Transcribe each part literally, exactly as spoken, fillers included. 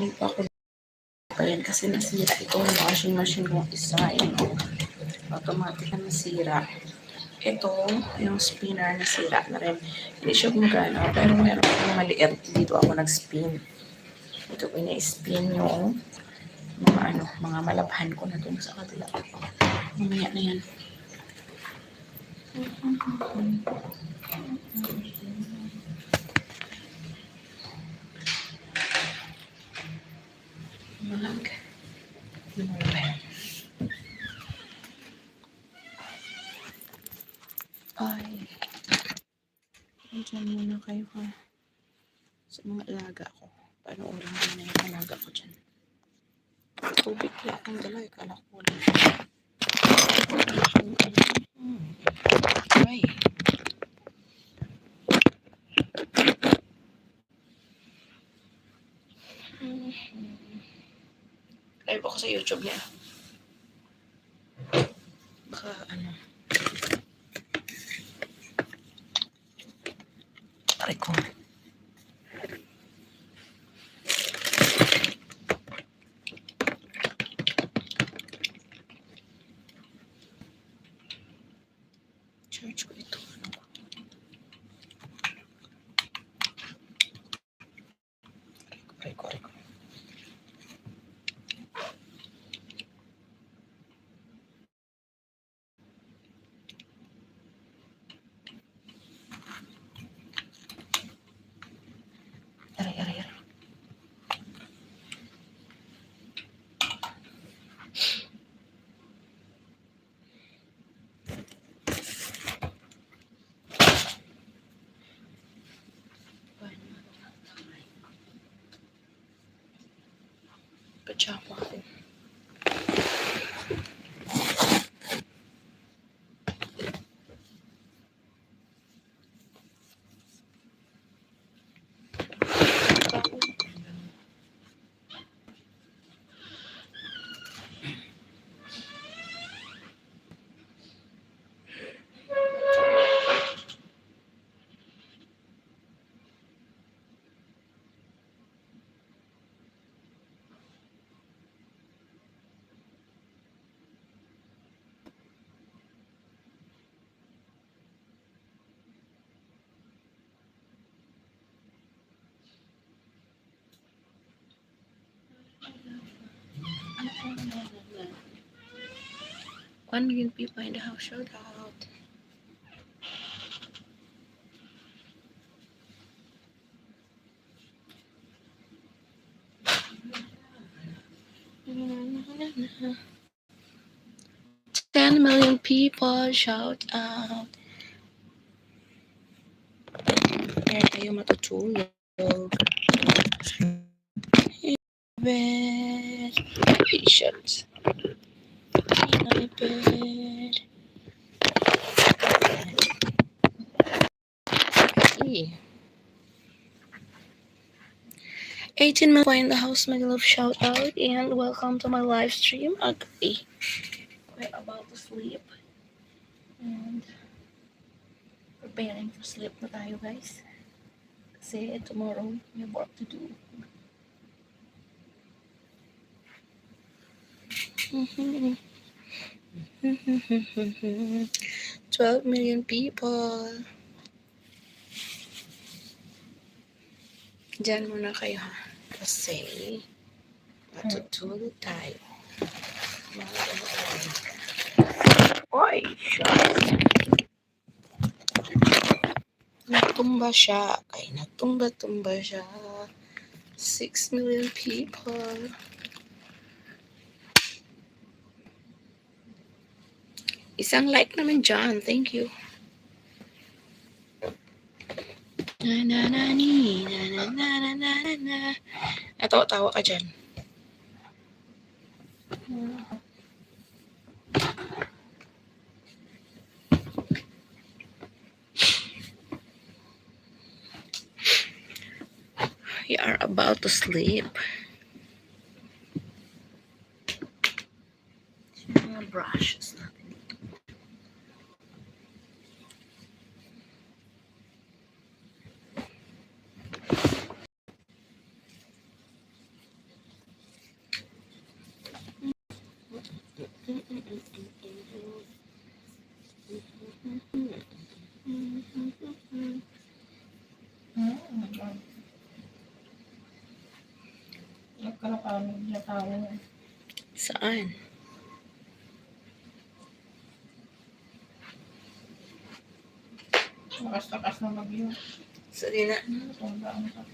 Ako pa yan kasi nasira itong washing machine kong isa. Ayan, oh. Automatic na nasira. Ito, yung spinner, nasira na rin. Hindi siya gumagana, pero meron akong maliit. Dito ako nag-spin. Ito, ina-spin yung mga ano, mga malabhan ko na dun sa kabila. Mamaya na yan. Mag-, ay. Diyan muna kayo, ha. Sa mga alaga ko. Paano oras na yung alaga ko dyan? Tubig lang ang dala, eh. Kala ko wala. Ay. Live ako sa YouTube niya. Baka ano. Aray ko. Charge ko ito. Ano ko? Aray ko, aray ko. Aray, aray, aray. Pajama ko. One million people in the house, shout out. Ten million people, shout out. Kaya kayo matutulog. Bed. Patience. Bed. Hey. Eighteen mil in the house, my love, shout out, and welcome to my live stream. Okay. We're about to sleep. And preparing for sleep na tayo, guys. Kasi tomorrow, we have work to do. Twelve million people. Diyan muna kayo, ha. Kasi matutulog tayo. Oy, shucks. Natumba siya. Ay, natumba-tumba siya. Six million people. Isang like naman dyan. Thank you. Na, na, na, ni, na, na. Natawa-tawa ka dyan. We are about to sleep. Mga brushes natin dito. Nagkarakamig na tayo. Saan? Takas-takas na bagyo. Sa dina. Ano, tumba ang pa-,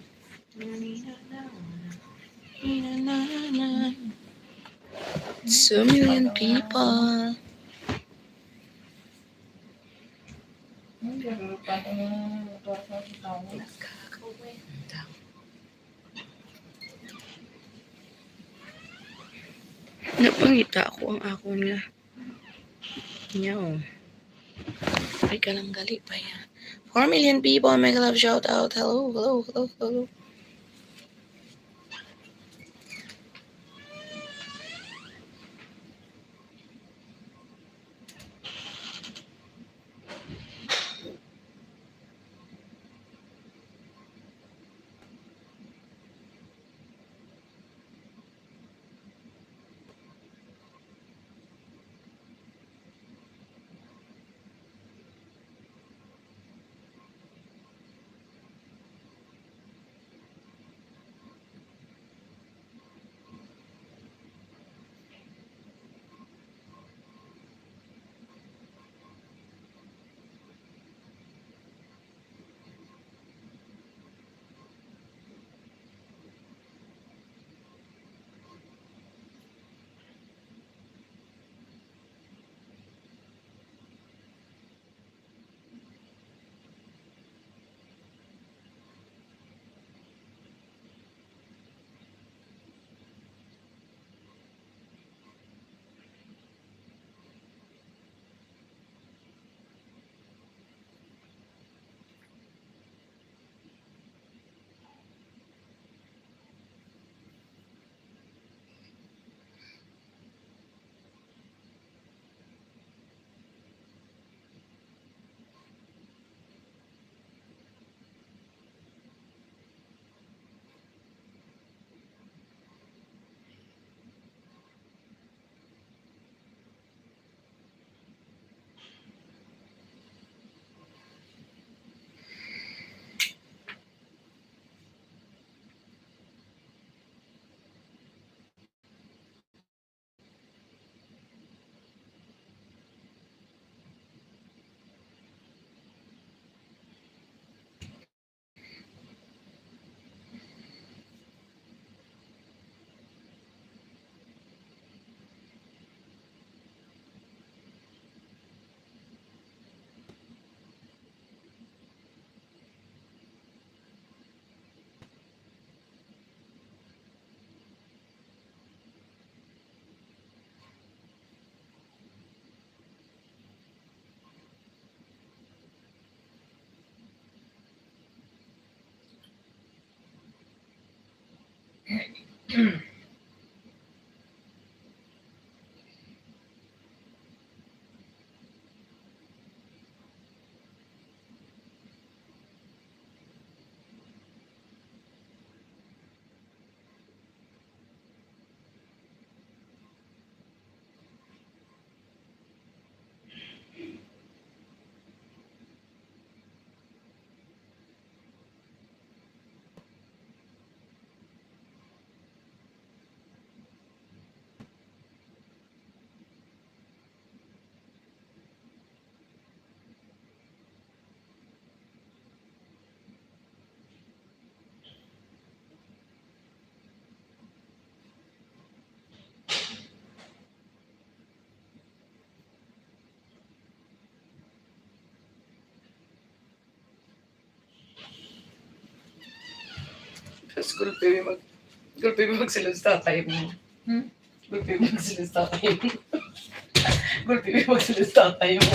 It's a million people. Hindi, pero paano yung motor sa tao? Nagkakawenta. Napangita ako ang akon nga. Nya, oh. Ay, kalang gali pa yan. Four million people, mega love shout out. Hello, hello, hello, hello. Tapos gulpi mi mag-, gulpi mi magsulod sa tatay mo. Hmm? Gulpi mi magsulod sa tatay mo. Gulpi mi magsulod sa tatay mo.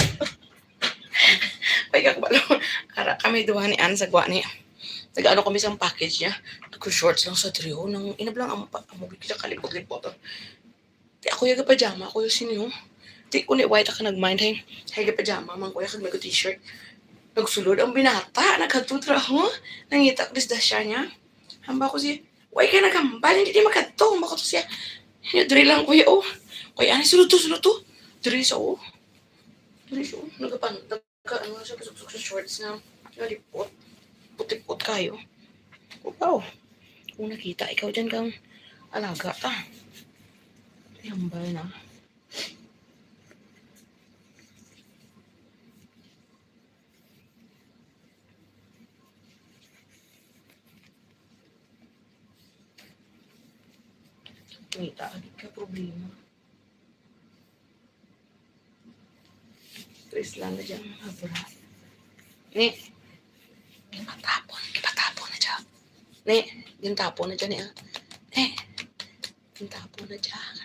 Ay, kakabalo. Ara kami duha ni Ann sa gwa ni. Nag-ano kami sa package niya. Nagko-shorts lang sa trio. Nang inab lang ang pa-, ang mabigla kalipot-lipot. Ti ako yung pajama ko yung sinyo. Ti ko ni white ka nag-mind, hey. Hey, pajama man ko yung kag nag-t-shirt. Nagsulod ang binata, nagkadto traho. Nangita ko disdasya niya. Hamba ko siya, "Why ka nagambal? Hindi di makadto." Hamba ko to siya. Yung diri lang ko yung, oh. Kaya ani, sulod to, sulod to. Diri sa, oh. Diri sa, oh. Nagapantag. Ka, ano siya, pasuksok sa shorts nga nalipot. Putipot kayo. Wow. Kung nakita ikaw dyan kang Alaga ta. Tambay na. Wait, ah, di ka problema. Tres lang na dyan, mga bra. Ni, ipatapon, ipatapon na dyan. Ni, gintapon na dyan, ni, ah. Ni, gintapon na dyan.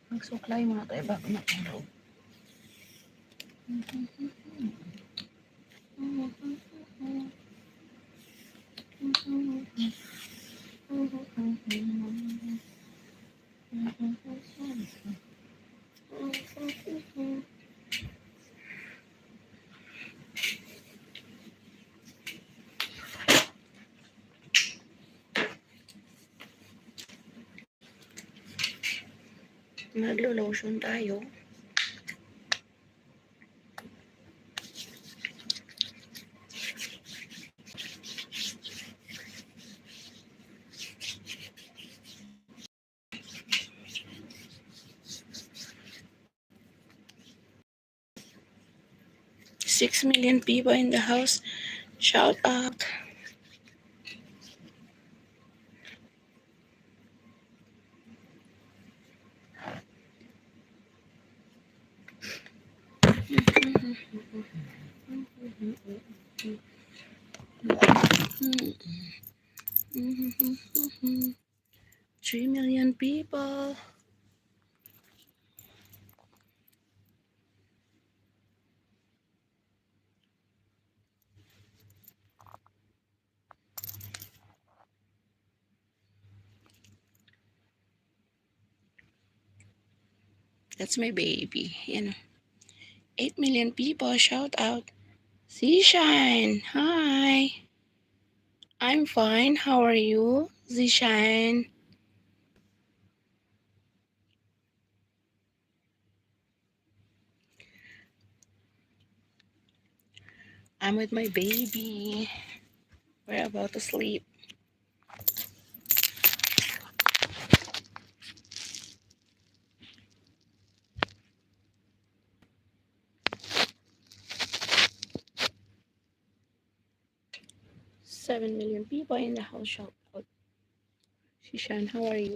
Magsuklay muna tayo bago matulog. Maglo-lotion tayo. Six million people in the house. Shout out. Three million people. That's my baby. Yan. Eight million people. Shout out. Zishine. Hi. I'm fine. How are you, Zishine? I'm with my baby. We're about to sleep. Seven million people in the house. Shout out. Shishan, how are you?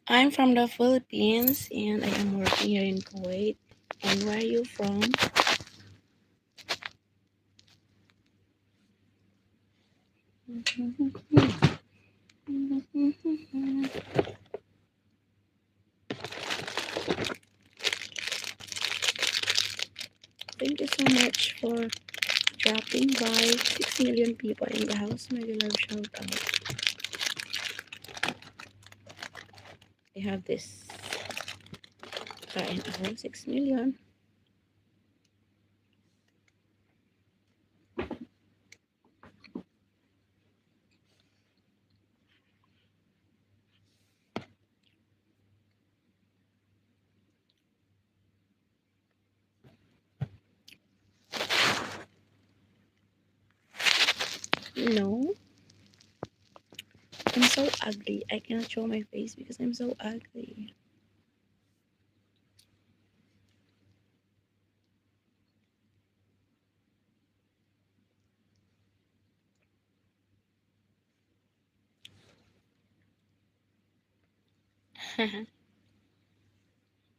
I'm from the Philippines and I am working here in Kuwait. And where are you from? Thank you so much for dropping by. Six million people in the house. My love, shout out. I have this. Kain ako, six million. No. I'm so ugly. I cannot show my face because I'm so ugly.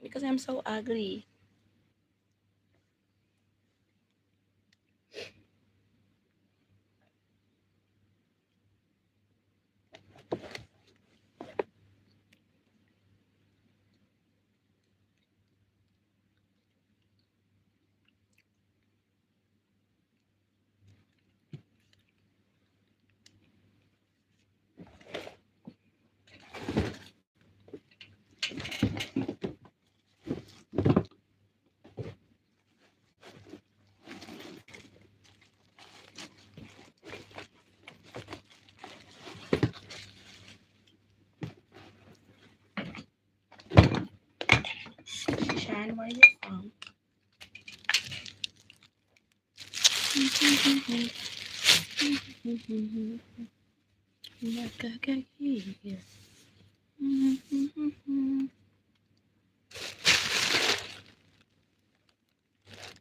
Because I'm so ugly. Where you from? Nakakahiya.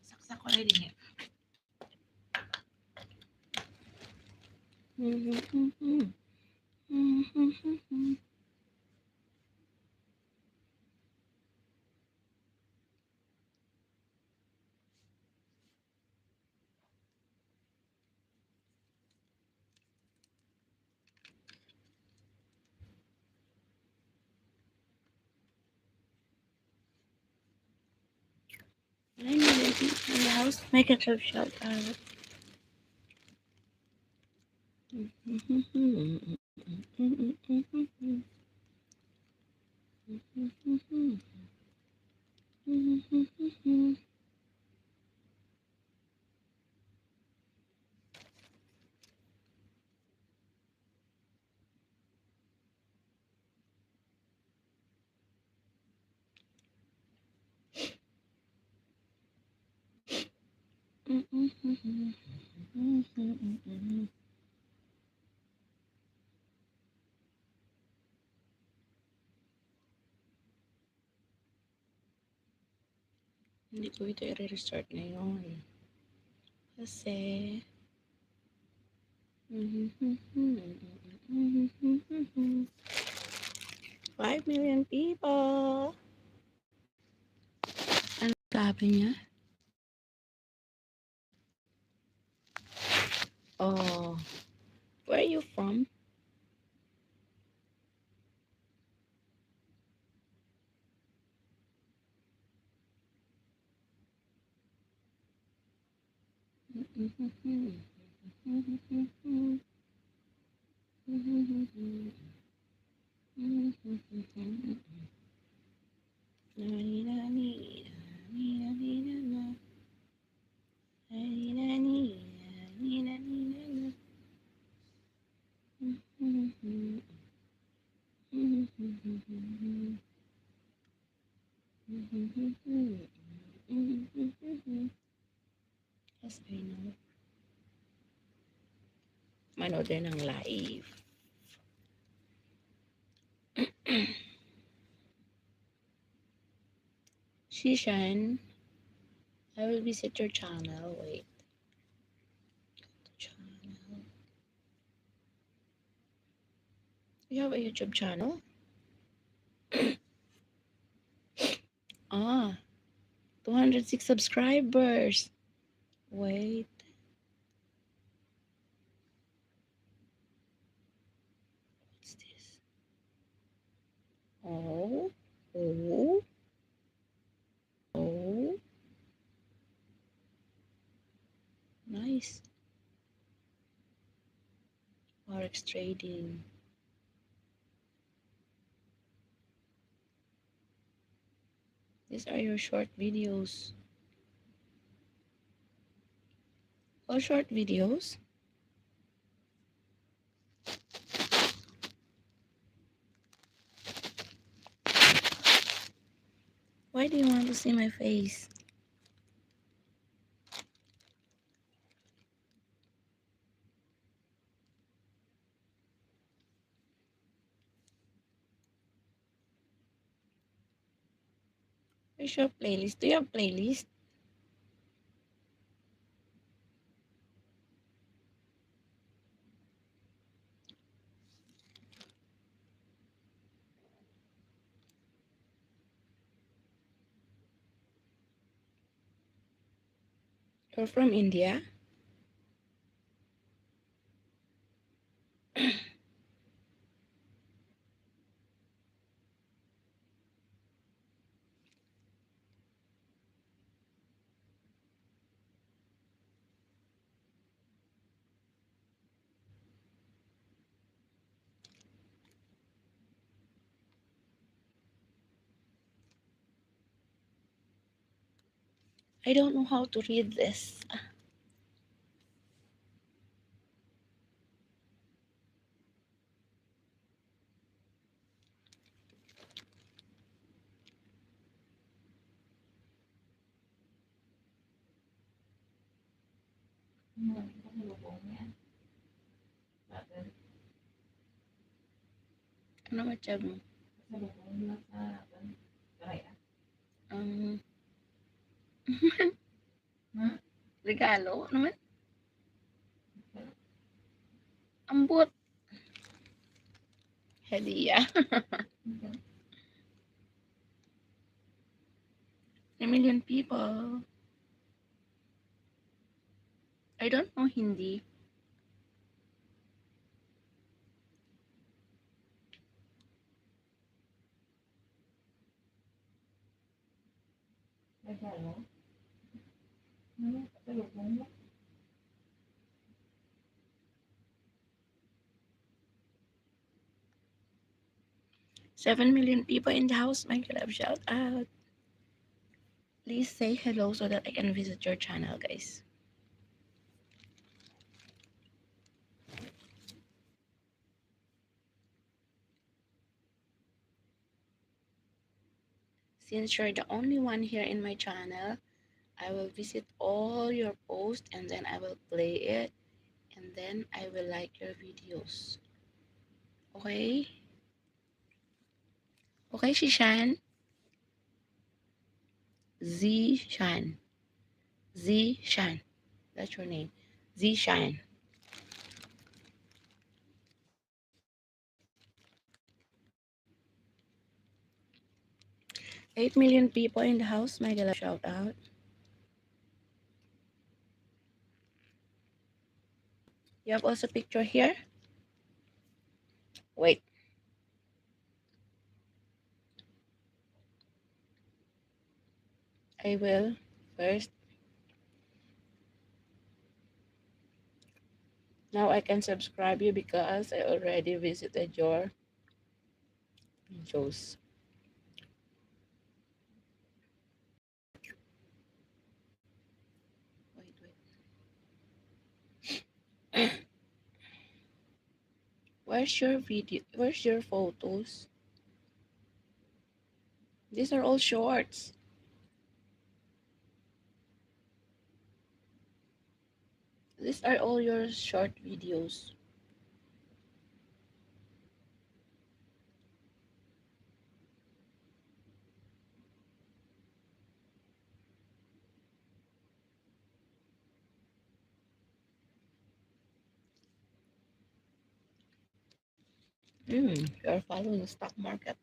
Saksak ko na din eh. Wala na, baby. Ang house, make a shout out. Hindi ko ito i-restart ngayon. Kasi, five million people. Ano sabi niya? Oh, where are you from? Yes, I know. Manood din ng live. Shishan, I will visit your channel. Wait. Go to channel. You have a YouTube channel? Ah, two hundred six subscribers. Wait. What's this? Oh, oh, oh. Nice. Forex trading. These are your short videos. All short videos? Why do you want to see my face? Where's your playlist? Do you have playlist? You're from India? I don't know how to read this. Ano matiyag mo? Um, regalo naman. Ambot. Hadiya. A million people. I don't know Hindi. Nagano? Ano? Tagalog mo? Seven million people in the house. My love, shout out. Please say hello so that I can visit your channel, guys. Since you're the only one here in my channel, I will visit all your posts and then I will play it and then I will like your videos. Okay? Okay, Shishan? Zishan. Zishan. That's your name. Zishan. Eight million people in the house, my love. Shout out. You have also picture here? Wait. I will first. Now I can subscribe you because I already visited your videos. Wait, wait. Where's your video? Where's your photos? These are all shorts. These are all your short videos. Mm, you're following the stock market.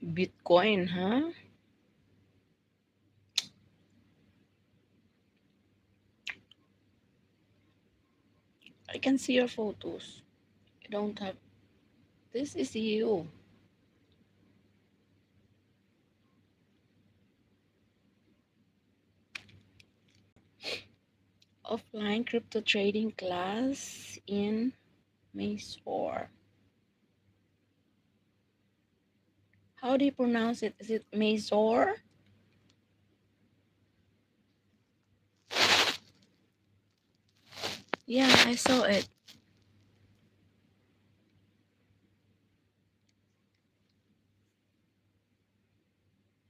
Bitcoin, ha? I can see your photos. You don't have. This is you. Offline crypto trading class in Mysore. How do you pronounce it? Is it Mazor? Yeah, I saw it.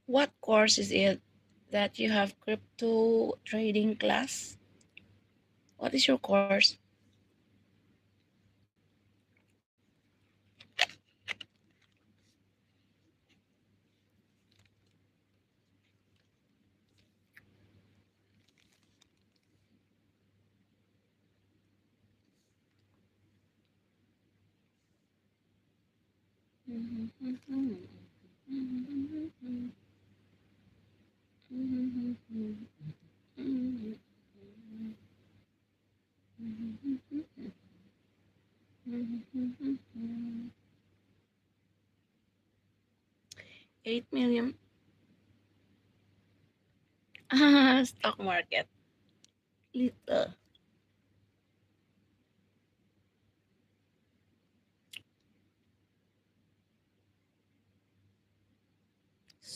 What course is it that you have crypto trading class? What is your course? Eight million. Ah, stock market. Little.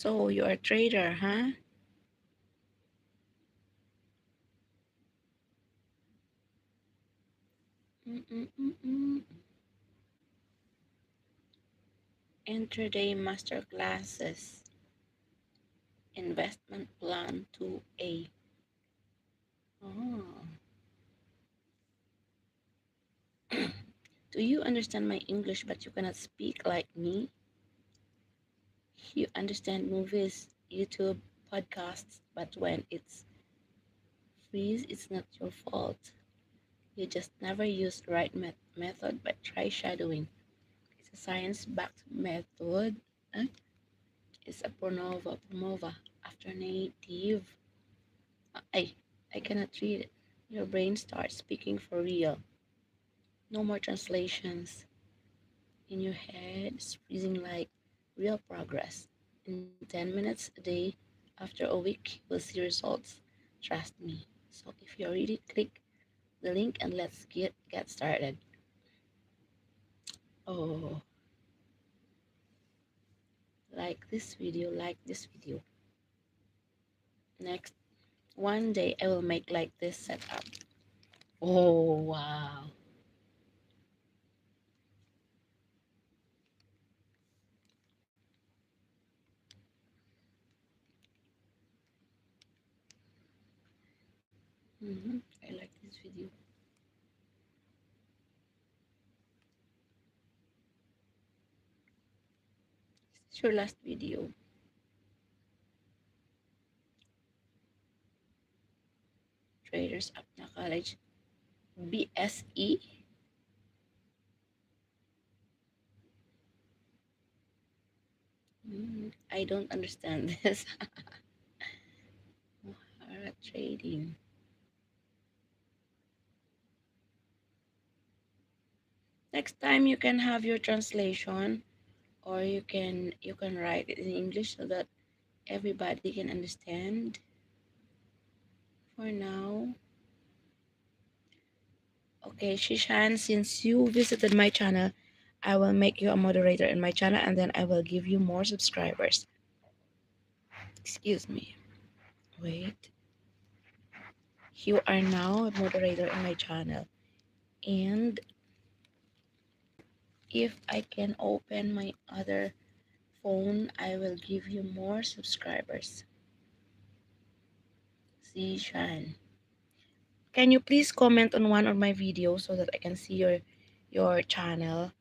So, you are a trader, huh? Mm-mm-mm-mm. Intraday master classes. Investment plan two A. Oh. Do you understand my English but you cannot speak like me? You understand movies, YouTube, podcasts, but when it's freeze, it's not your fault. You just never use the right met- method, but try shadowing. It's a science-backed method. Huh? It's a Pronova, Promova after native. I, I cannot read it. Your brain starts speaking for real. No more translations. In your head, it's freezing like real progress. In ten minutes a day, after a week, you will see results. Trust me. So if you're ready, click the link and let's get, get started. Oh. Like this video, like this video. Next, one day I will make like this setup. Oh, wow. Mhm, I like this video. This is your last video. Traders up na college. B S E? Mm, I don't understand this. Mahara trading. Next time you can have your translation, or you can, you can write it in English so that everybody can understand. For now, okay, Shishan, since you visited my channel, I will make you a moderator in my channel and then I will give you more subscribers. Excuse me. Wait. You are now a moderator in my channel. And if I can open my other phone, I will give you more subscribers. Shishan. Can you please comment on one of my videos so that I can see your, your channel?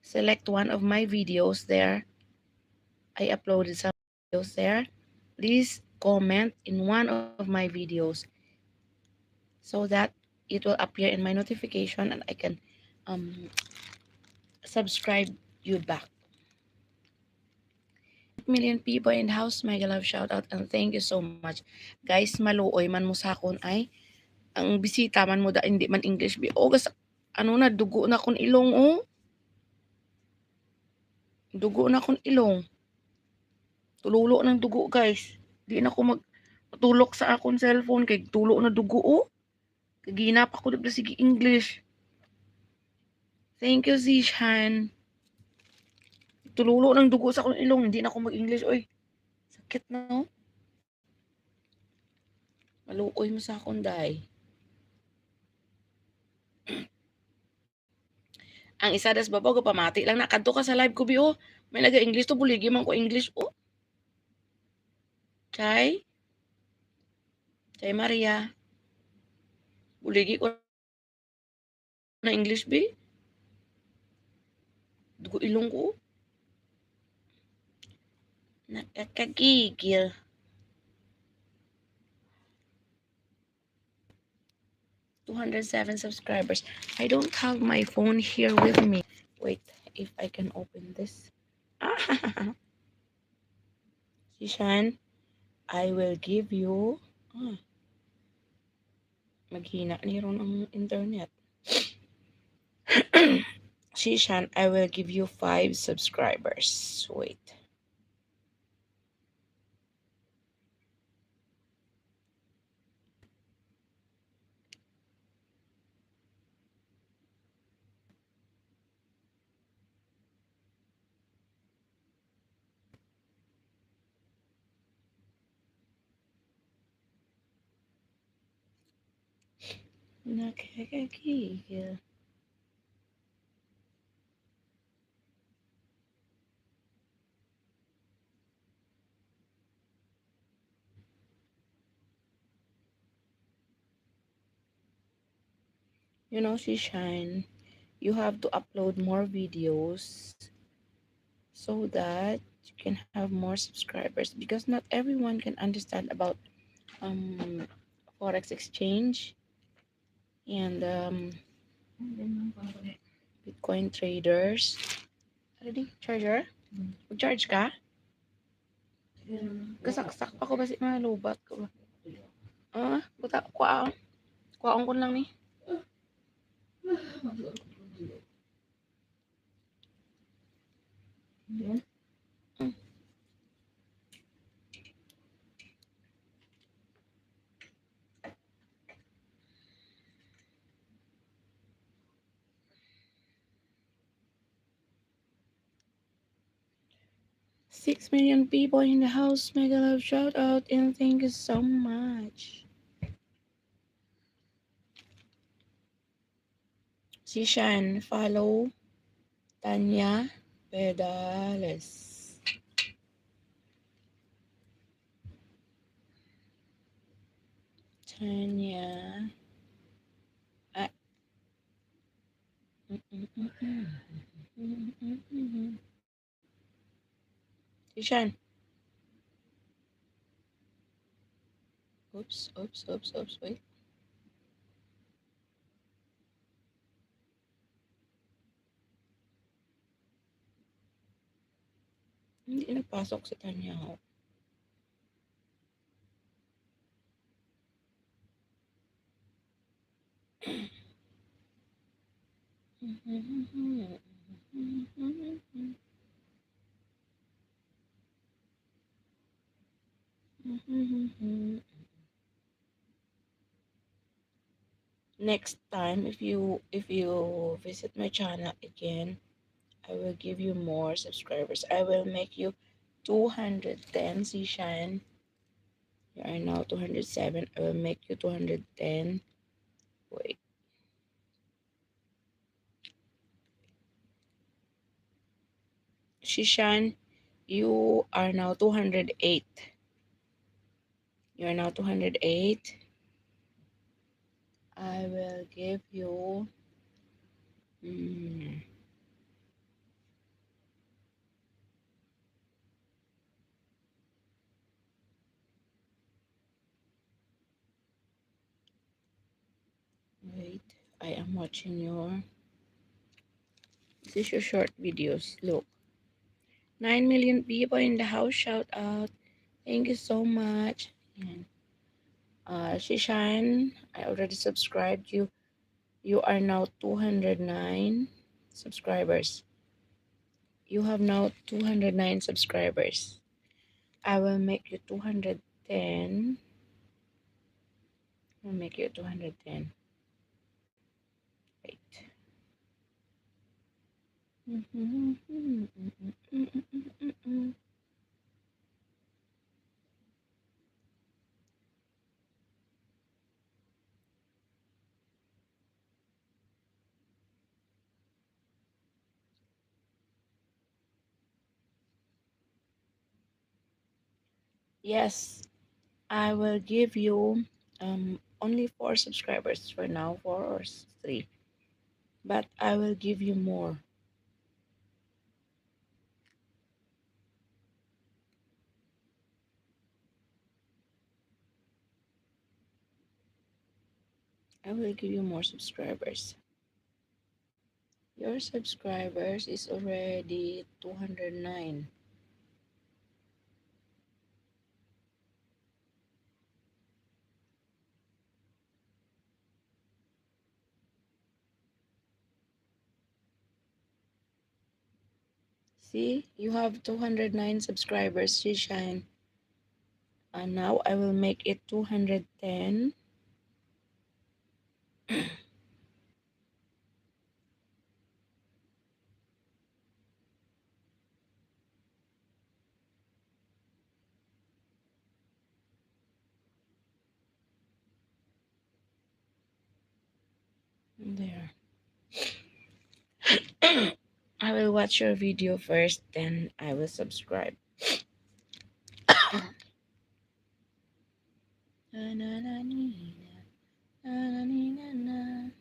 Select one of my videos there. I uploaded some videos there. Please comment in one of my videos so that it will appear in my notification and I can, um, subscribe you back. Million people in the house, mega love shout out and thank you so much. Guys, maluoy man mo sa akon ay. Ang bisita man mo da, hindi man English bi. O, gas-, ano na, dugo na akon ilong, oh. Dugo na akon ilong. Tululo ng dugo, guys. Di na ko mag-, matulok sa akon cellphone kay tulo na dugo, oh. Kagina pa ko, di ba, sige English. Thank you, Zishan. Tululo ng dugo sa akong ilong, hindi na ako mag-English, oy. Sakit, no? Maluoy mo sa akon, day. Ang isa das babaw, gapamati lang na. Kadto ka sa live ko, bi, oh. May naga-English to, buligi man ko English, oh. Chay? Chay Maria. Buligi ko na English, bi. Dugo ilong ko. Nakakagigil. Two hundred seven subscribers. I don't have my phone here with me. Wait, if I can open this. Ah, Shishan, I will give you, ah, maghina ni ron ang internet. Shishan, I will give you five subscribers. Wait. Nakakagigil. You know, Shishan, you have to upload more videos so that you can have more subscribers, because not everyone can understand about, um, forex exchange and, um, Bitcoin traders. Ready? Charger? Mag-charge ka? Kasaksak pa ko ba si mga lubat ko ba? Ah, buta, kuha. Kuhaon ko lang ni. Six million people in the house. Mega love shout out and thank you so much. Si Shan, follow Tanya Pedales. Tanya. Ah. Mm-mm-mm. Mm-mm-mm. Ishan. Oops, oops, oops, oops, wait. Hindi napasok si Tanya, oh. Next time, if you, if you visit my channel again, I will give you more subscribers. I will make you two hundred ten, Sishan. You are now two hundred seven. I will make you two hundred ten. Wait. Shishan, you are now two hundred eight. You are now two hundred eight. I will give you, mm, wait, I am watching your, this is your short videos. Look. Nine million people in the house. Shout out. Thank you so much. Ayan. Uh, Shishan, I already subscribed you. You are now two hundred nine subscribers. You have now two hundred nine subscribers. I will make you two hundred ten. I'll make you two hundred ten. Wait. Yes, I will give you, um, only four subscribers for now, four or s-, three. But I will give you more. I will give you more subscribers. Your subscribers is already two hundred nine. See, you have two hundred nine subscribers, Shishan. And now I will make it two hundred ten. There. I will watch your video first, then I will subscribe. Na, na, na, ni, na. Na, na, ni, na, na.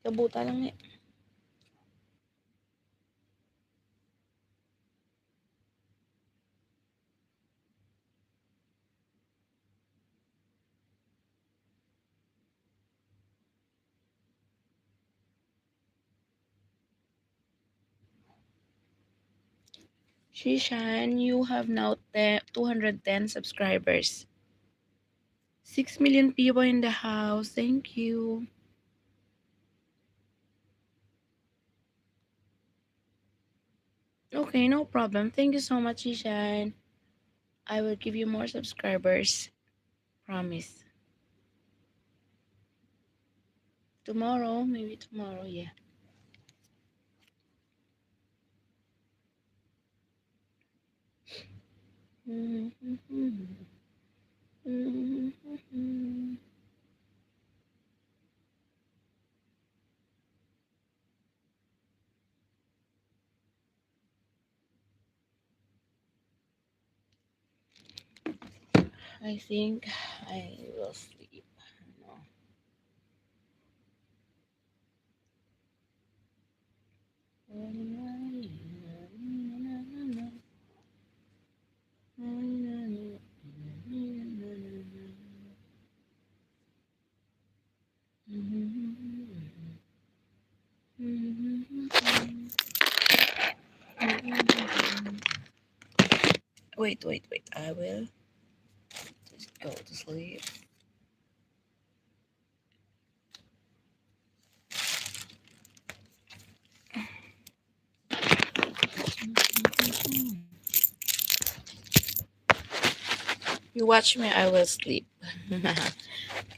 Kabuta lang ni. Shishan, you have now ten, two hundred ten subscribers. Six million people in the house. Thank you. Okay, no problem. Thank you so much, Shishan. I will give you more subscribers. Promise. Tomorrow, maybe tomorrow, yeah. I think I will sleep. No. Wait, wait, wait. I will just go to sleep. You watch me, I will sleep.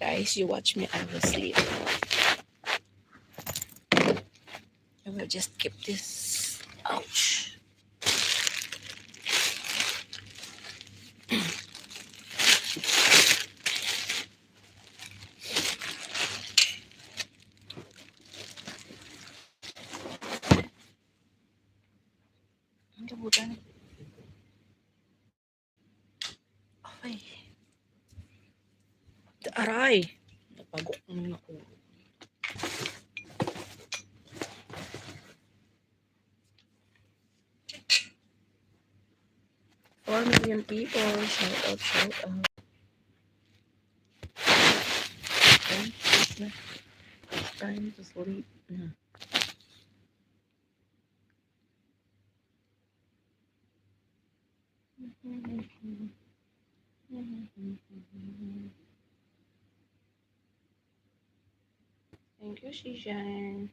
Guys, you watch me, I will sleep. I will just keep this. Ouch. Ang kabutan. Ay. Aray. Napagok na ako. Four million people. Shout out, shout out. Time to sleep na. Time to sleep na. Thank you, Shishan.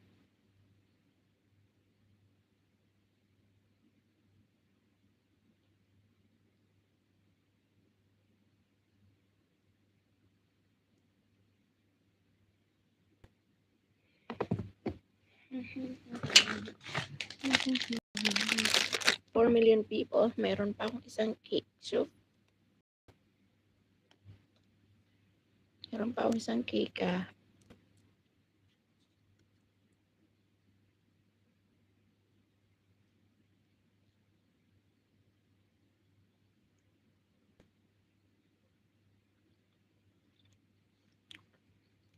Four million people, meron pa akong isang cake. So, meron pa akong isang cake, ah.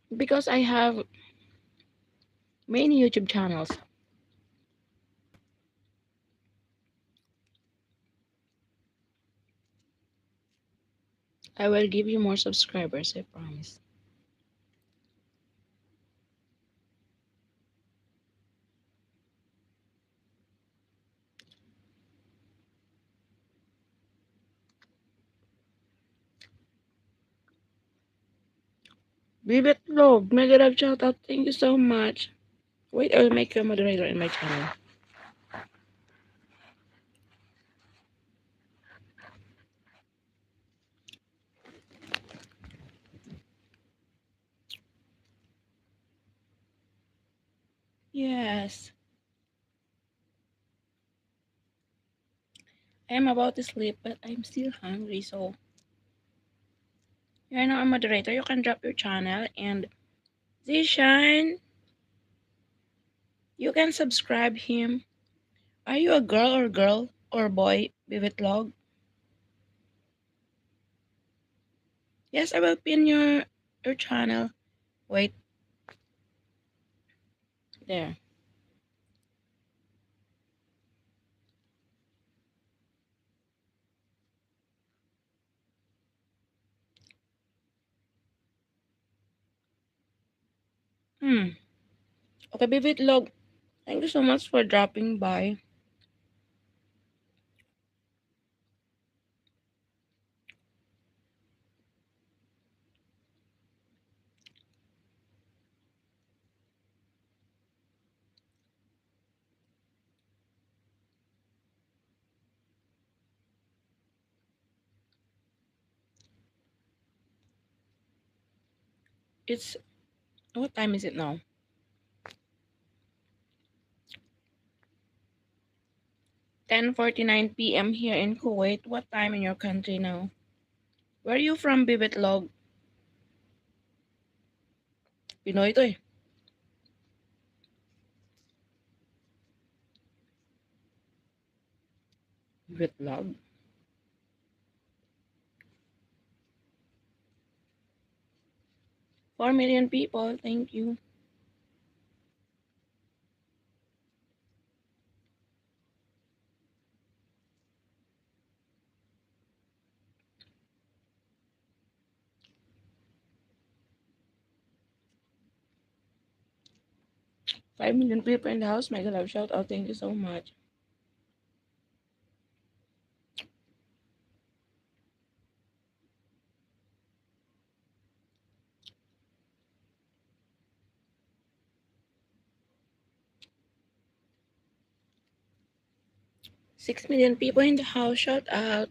Because I have many YouTube channels. I will give you more subscribers, I promise. Bibit Love, mega love shout out. Thank you so much. Wait, I will make you a moderator in my channel. Yes. I am about to sleep, but I'm still hungry, so you're now a moderator. You can drop your channel and Zishan, you can subscribe him. Are you a girl or girl or boy, Bibitlog? Yes, I will pin your your channel. Wait. There. Hmm. Okay, Bibitlog. Thank you so much for dropping by. It's, what time is it now? Ten forty-nine p m here in Kuwait. What time in your country now? Where are you from, Bibitlog? Pinoy to eh. Bibitlog. Four million people, thank you. Five million people in the house, mega love shout out. Thank you so much. Six million people in the house. Shout out.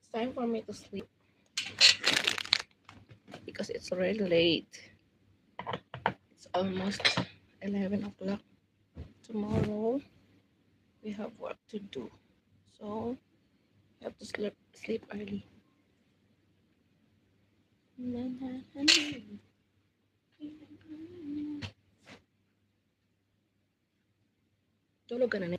It's time for me to sleep because it's already late. It's almost eleven o'clock. Tomorrow, we have work to do. So, we have to sleep, sleep early. Tulog ka na, ne?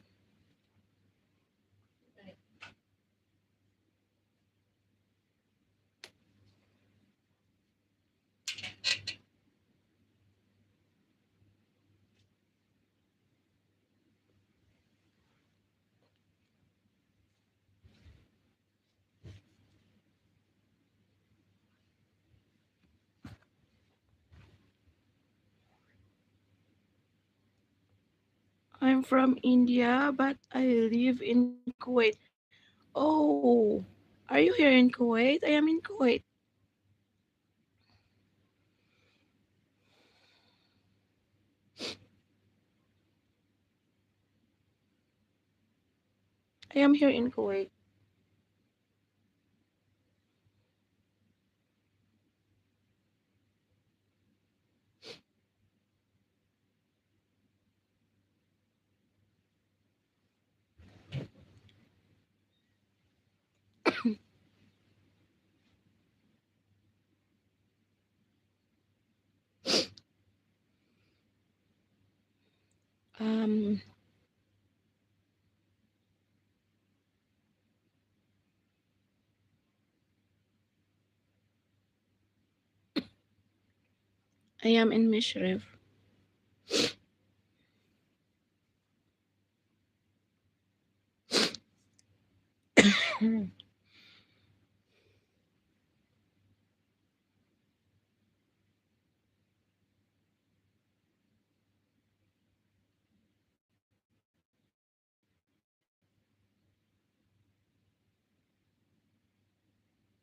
I'm from India, but I live in Kuwait. Oh, are you here in Kuwait? I am in Kuwait. I am here in Kuwait. Um, I am in Mishrif.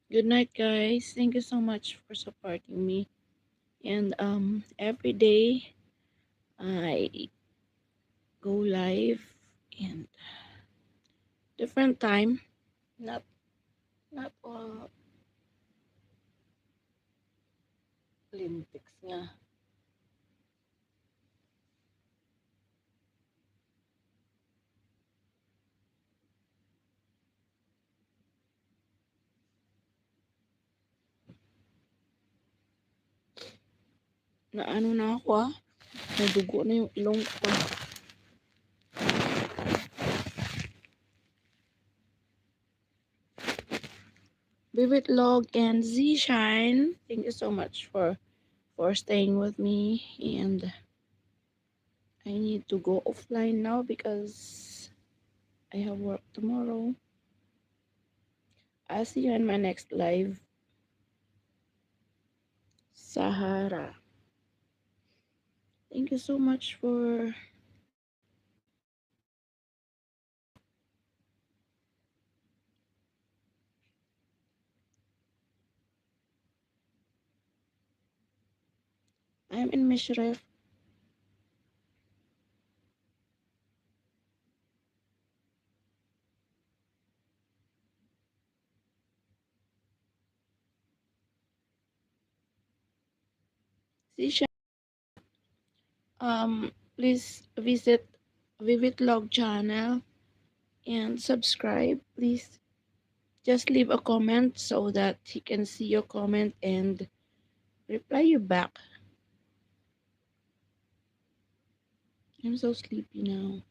Good night, guys. Thank you so much for supporting me. And, um, every day I go live and different time. Not, not all Olympics nga. Naano na ako, ah. Nadugo na yung ilong ko. Vivid Log and Z Shine, thank you so much for, for staying with me. And I need to go offline now because I have work tomorrow. I'll see you in my next live. Sahara. Thank you so much for I'm in Mishref. Si Sha-, um, please visit Vivid Log channel and subscribe, please. Just leave a comment so that he can see your comment and reply you back. I'm so sleepy now.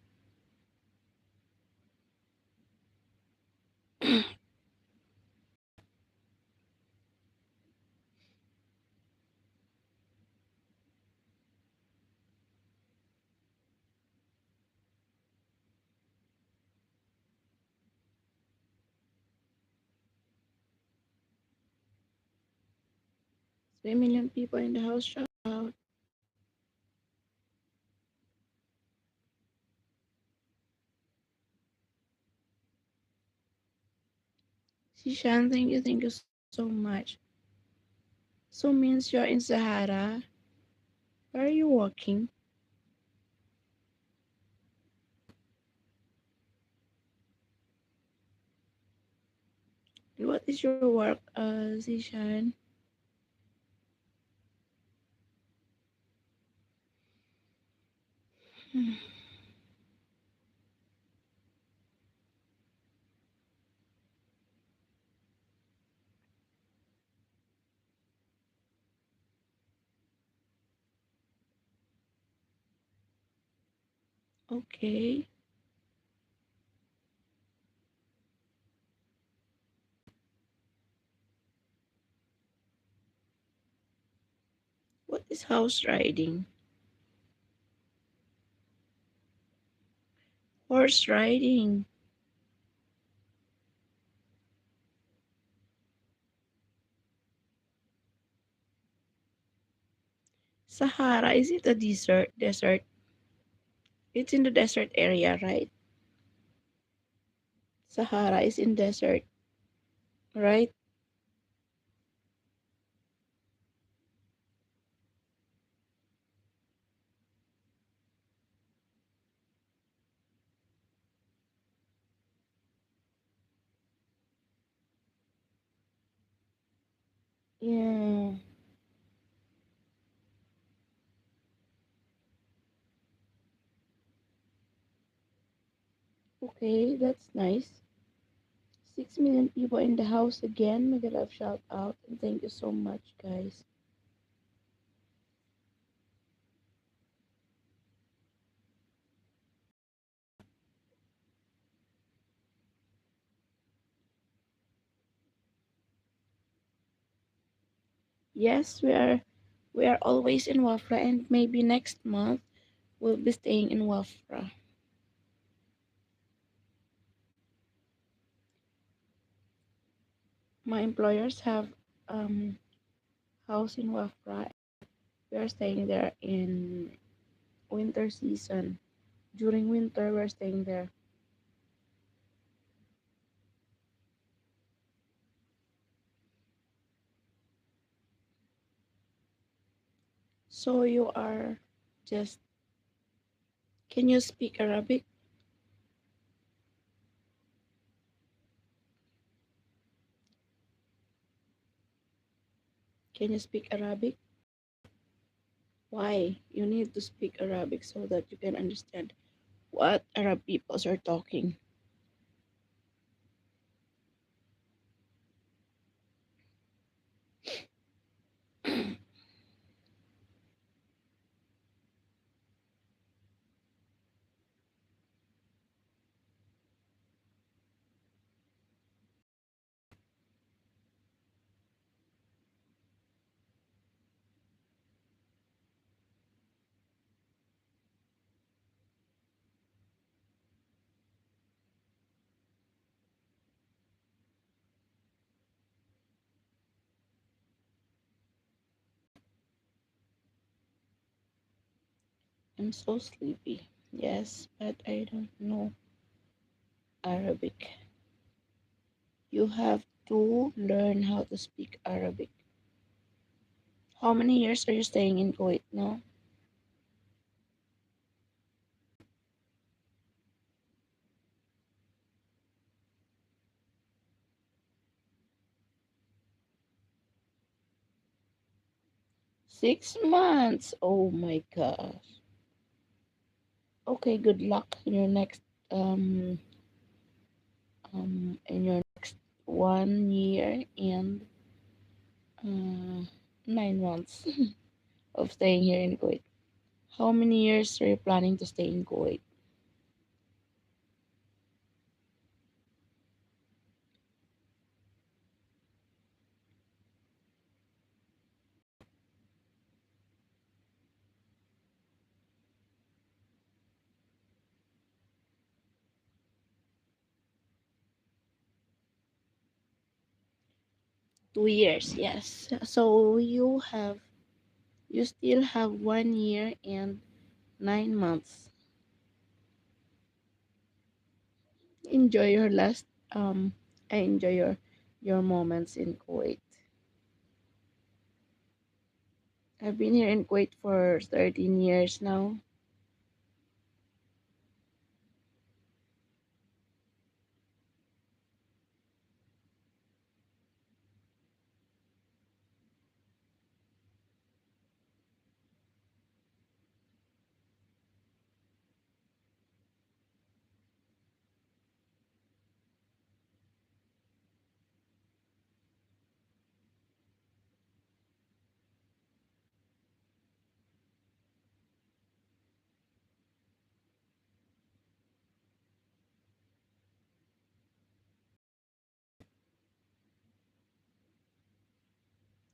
Three million people in the house. Shout out. Si Shan, thank you, thank you so much. So means you're in Sahara. Where are you working? And what is your work, uh, Zishan? Hmm. Okay. What is house riding? Horse riding. Sahara, is it a desert? Desert? It's in the desert area, right? Sahara is in desert, right? Yeah. Okay, that's nice. Six million people in the house again. Mega love shout out and thank you so much, guys. Yes, we are, we are always in Wafra, and maybe next month we'll be staying in Wafra. My employers have, um, house in Wafra. We are staying there in winter season. During winter, we're staying there. So you are just, can you speak Arabic? Can you speak Arabic? Why? You need to speak Arabic so that you can understand what Arab peoples are talking. I'm so sleepy. Yes, but I don't know Arabic. You have to learn how to speak Arabic. How many years are you staying in Kuwait now? Six months. Oh my gosh. Okay, good luck in your next, um, um, in your next one year and, uh, nine months of staying here in Kuwait. How many years are you planning to stay in Kuwait? Two years, yes. So you have, you still have one year and nine months. Enjoy your last, um, I enjoy your, your moments in Kuwait. I've been here in Kuwait for thirteen years now.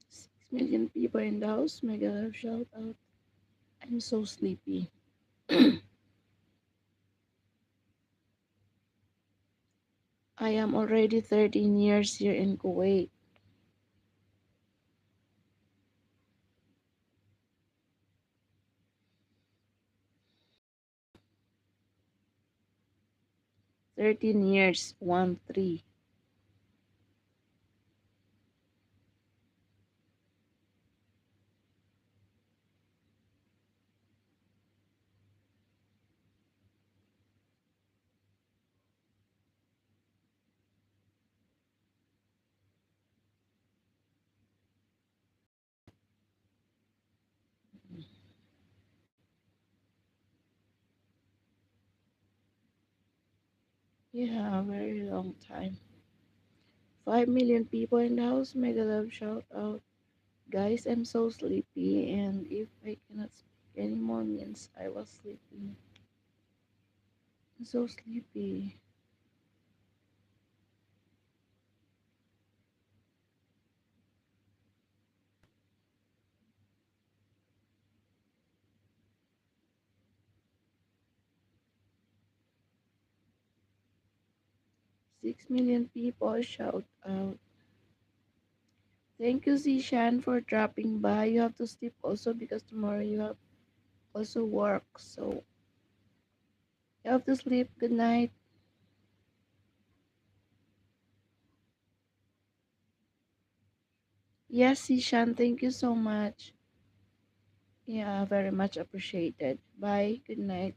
Six million people in the house. Mega love shout out. I'm so sleepy. I am already thirteen years here in Kuwait. Thirteen years, one three. Yeah, a very long time. Five million people in the house. Mega love shout out. Guys, I'm so sleepy, and if I cannot speak anymore, means I was sleeping. I'm so sleepy. Six million people shout out. Thank you, Zishan, for dropping by. You have to sleep also because tomorrow you have also work. So you have to sleep. Good night. Yes, Zishan, thank you so much. Yeah, very much appreciated. Bye. Good night.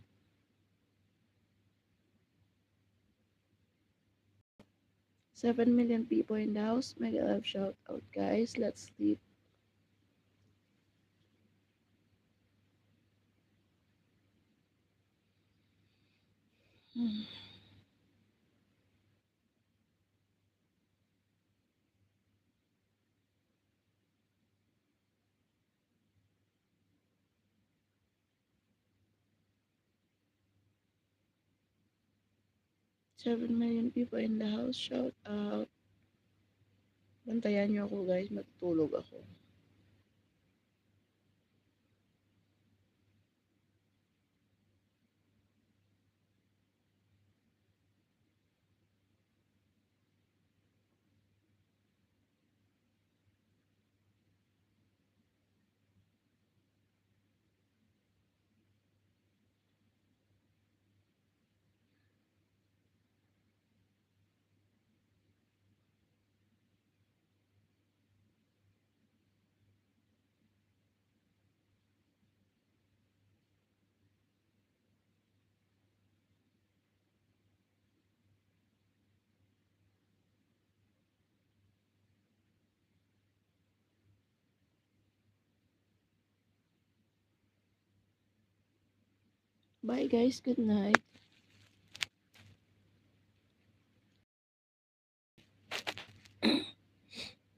Seven million people in the house. Mega love shout out, guys. Let's sleep. Hmm. Seven million people in the house. Shout out. Bantayan niyo ako, guys. Matutulog ako. Bye, guys. Good night.